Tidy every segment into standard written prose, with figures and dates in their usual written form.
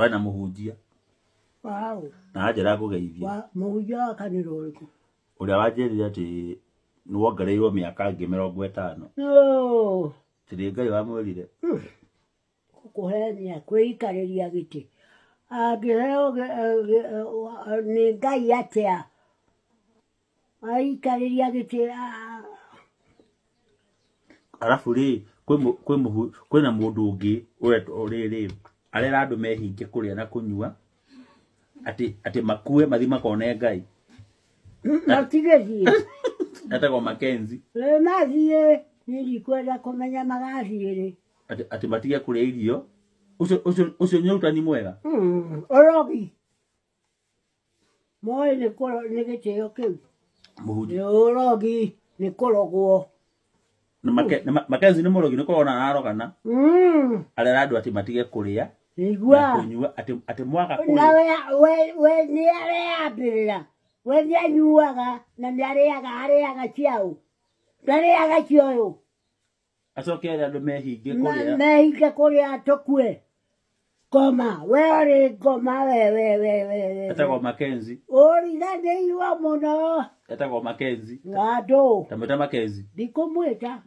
Twarĩ na mũhunjia. Waũ? Na anjĩra ngũgeithie. Wa mũhunjia wa kanitha ũrĩkũ? Ũrĩa wanjĩrire atĩ nĩ wongereirwo mĩaka ĩngĩ 50. No. Atĩ nĩ Ngai wamwĩrire. Kũhenia, kwĩikarĩria gĩtĩ. Angĩheo nĩ Ngai atĩa? Aikarĩria gĩtĩ. Arabu rĩ, kwĩna mũndũ ũngĩ ũretwo rĩrĩ, arera andũ mehinge kũrĩa na kũnyua, atĩ makue mathiĩ makone Ngai. Matigĩthiĩ. Etagwo Mackenzie. Mathiĩ, niĩ ndikwenda kũmenya magathiĩ rĩ. Atĩ matige kũrĩa irio. Ũcio nĩ ũrutani mwega? Ũrogi. Moĩ nĩ nĩ gĩtĩo kĩu. Mũhunjia. Nĩ ũrogi, nĩ kũrogwo. Na Mackenzie nĩ mũrogi, nĩ kũrogana ararogana. Arera andũ atĩ matige kũrĩa na Igua. kũnyua, atĩ mwaga Na kũrĩa. we nĩ areyambĩrĩra. We nĩ anyuaga na nĩ arĩaga, arĩaga ciaũ. Ndarĩaga cia ũyũ. Acoke ere andũ mehinge kũrĩa. Mehinge kũrĩa tũkue. Ngoma, we ũrĩ ngoma we we we we we. Etagwo Mackenzie. Ũriganĩirwo mũno. Etagwo Mackenzie. Andũ. Ta mwĩta Mackenzie. Ndikũmwĩta.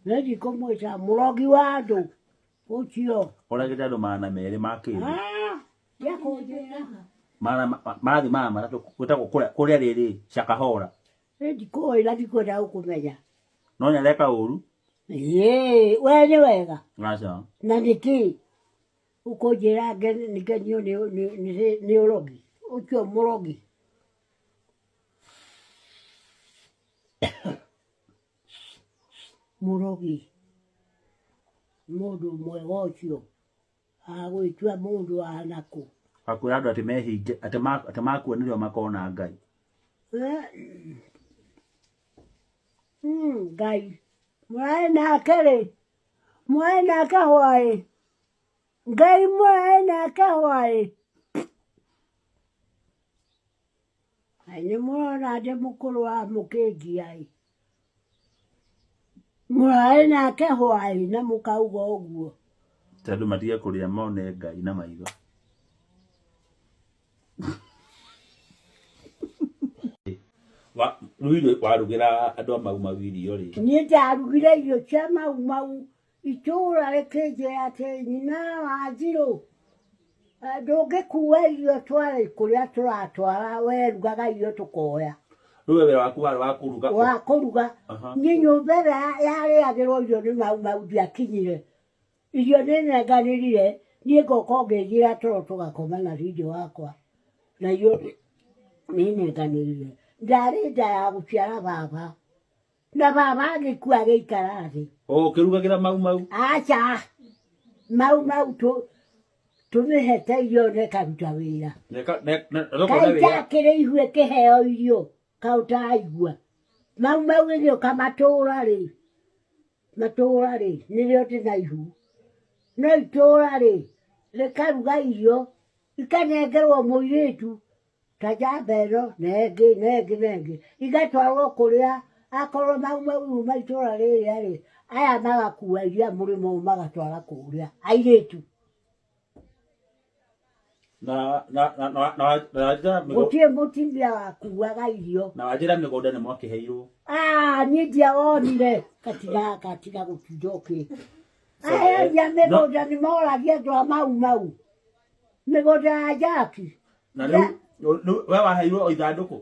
Nĩ ndikũmwĩta mũrogi wa andũ ũcio. Oragĩte andũ 200 ma kĩndũ. Ah, nĩekũnjĩra. Marathiĩ 300 gwĩtagwo kũrĩa rĩrĩ Shakahola. Nĩ ndikũĩ na ndikwenda gũkũmenya. No nĩ areka ũru. Ĩĩ, we nĩ wega. Aca. Na nĩkĩ ũkũnjĩra ngenio nĩ ũrogi ũcio mũrogi. Mũrogi mũndũ mwega ũcio. Agwĩtua mũndũ wa nakũ. Akwĩra andũ atĩ mehinge, atĩ makua nĩrĩo makona Ngai. Ngai, mũrarĩ nake rĩ? Mũrarĩ nake hwaĩ? Ngai mũrarĩ nake hwaĩ? Kaĩ nĩ mũrona ndĩ mũkũrũ wa mũkĩngia ĩ? Mũrarĩ nake hwaĩ na mũkauga ũguo. Tondũ matige kũrĩa mone Ngai na maitho. Rĩu irio warugĩra andũ a Mau Mau irio rĩ? Niĩ ndarugire irio cia Mau Mau Itũũra rĩkĩnjĩra atĩ nyina wa Njirũ, ndũngĩkua irio tware kũrĩa tũratwara, we rugaga irio tũkoya. Rĩu we wĩra waku warĩ wa kũruga? Wa kũruga. Niĩ nyũmba ĩrĩa yarĩagĩrwo irio nĩ Mau Mau ndiakinyire. Irio nĩ nenganĩrire, niĩ ngoka ũngĩnjĩra toro tũgakoma na thirĩ wakwa. Na irio nĩ nenganĩrire. Ndarĩ nda ya gũciara baba. Na baba agĩkua agĩikara thĩ. O ũkĩrugagĩra Mau Mau? Aca, Mau Mau tũmĩhete irio na ĩkaruta wĩra. Kaĩ ndakĩrĩ ihu ĩkĩheo irio kaĩ ũtaraigua? Mau Mau ĩgĩũka matũra rĩ, matũra rĩ, nĩrĩo ndĩna ihu. No itũra rĩ, rĩkaruga irio, ikanengerwo mũirĩtu ta njamba ĩno na ĩngĩ na ĩngĩ na ĩngĩ igatwarwo kũrĩa akorwo mauma itũra rĩrĩa rĩ aya magakua iria mũrĩmo ũyũ magatwara kũrĩa airĩtu. Na wanjĩra Gũtirĩ mũtumia wakuaga irio. Na wanjĩra mĩgũnda nĩ mwakĩheirwo. Ah, niĩ ndiawonire gatiga gatiga gũtinda ũkĩ aheani a mĩgũnda nĩ moragia andũ a Mau Mau mĩgũnda ya Jaki. Na rĩu we waheirwo o ithandũkũ?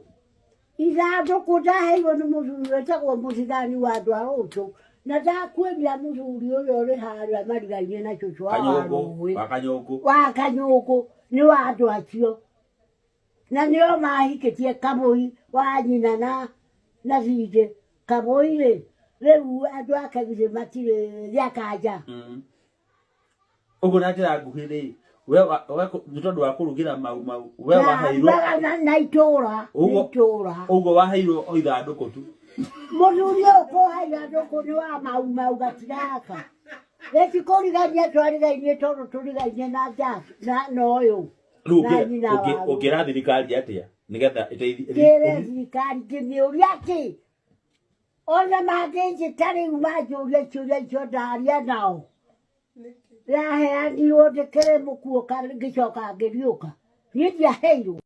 Ithandũkũ ndaheirwo nĩ mũthuri wĩtagwo mũthigani wa andũ a Rũtũ, na ndakuĩria mũthuri ũrĩa ũrĩ harĩa marigaine na cũcũ wa Kanyũngũ, Warũĩ. wa Kanyũngũ. Wa Kanyũngũ, nĩ wa andũ acio. Na nĩo mahikĩtie Kamũi wa nyina na Thindĩ. Kamũi rĩ, rĩu andũ ake githĩ matirĩ gĩa kanja. Ũguo na njĩra nguhĩ rĩ, we nĩ tondũ wa kũrugĩra Mau Mau, we waheirwo Na, na itũra, nĩ itũra. Ũguo waheirwo o ithandũkũ tu. Mũthuri ũyũ kũhe ithandũkũ nĩ wa Mau Mau gatiraka. Gĩtikũrigania twarigainie tondũ tũrigainie na Jack na ũyũ. Rĩu Na nyina wa ũngĩra thirikari atĩa nĩgetha ĩteithie? Ngĩre thirikari ngĩmĩũria atĩ ona mangĩnjĩta rĩu manjũrie ciũria icio ndaria nao. Yaheanirwo ndĩkĩrĩ mũkuũ ngĩcoka ngĩriũka. Niĩ ndiaheirwo.